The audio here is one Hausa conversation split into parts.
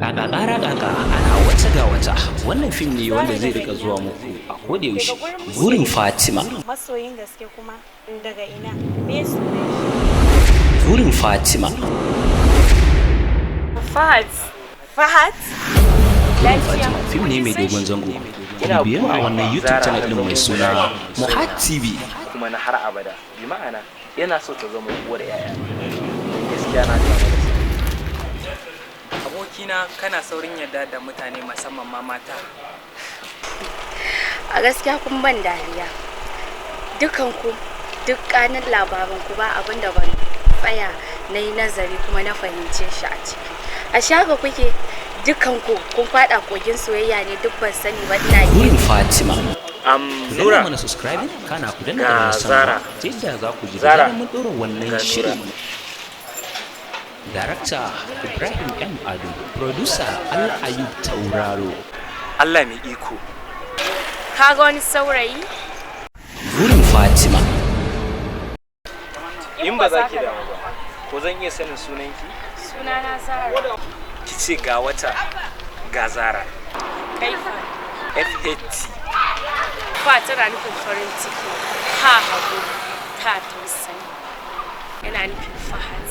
Kaka kara kaka ana wata ga wata. Wannan fim ne wanda zai rika zuwa muku a koda yaushe. Burin Fatima. Masoyin gaske kuma daga ina? Me sunan shi? Burin Fatima. Fahad. Fahad? Burin Lafiya. Fatima fim ne mai dogon zango. Ku bibiye mu a wannan YouTube channel din mai suna Muhat TV. Kuma na har abada, bi ma'ana yana so ta zama uwar yaya. Gaskiya na kama da sa. Abokina, kana saurin yarda da mutane, musamman ma mata. A gaskiya kun ban dariya dukanku. Duk kanin labarin ku, ba abin da ban tsaya na yi nazari kuma na fahimce shi a ciki. A shaga kuke dukanku, kun fada kogin soyayya ne, duk ban sani ba, ina Burin Fatima. Am Ku danna Nura. mana subscribing, kana ku danna Ga ƙararrawar Zara. sanarwa ta yadda za ku ji da Zara. zarar mun ɗora wannan Ga Nura. shirin. Darakta Ibrahim M. Ado, producer Al Ayub Tauraro. Allah mai iko. Ka ga wani saurayi? Burin Fatima. In ba za ki damu ba, ko zan iya sanin sunanki? Sunana Zara. Ki ce ga wata ga Zara. Kai fa? FHT. Fa tana nufin farin ciki, ha haƙuri, ta tausayi, yana nufin Fahad.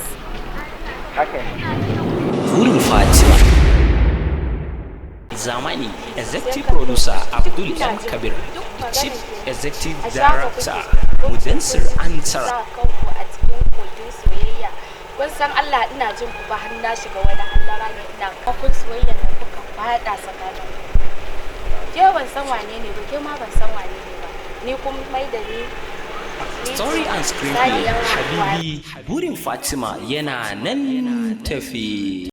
Haka ne. Burin Fatima. Zamani, Executive Producer Abdul M. Kabir, Chief Executive Director Mudansir Antara. Sa kanku a cikin kogin soyayya. Kun san Allah, ina jin ku ba, har na shiga wani hallara ne, ina kun soyayya da kuka fada tsakanin ku. Ke ban san wane ne ba, ke ma ban san wane ne ba, ni kun mai da ni Story and screenplay Habibi. Burin Fatima yana nan tafi.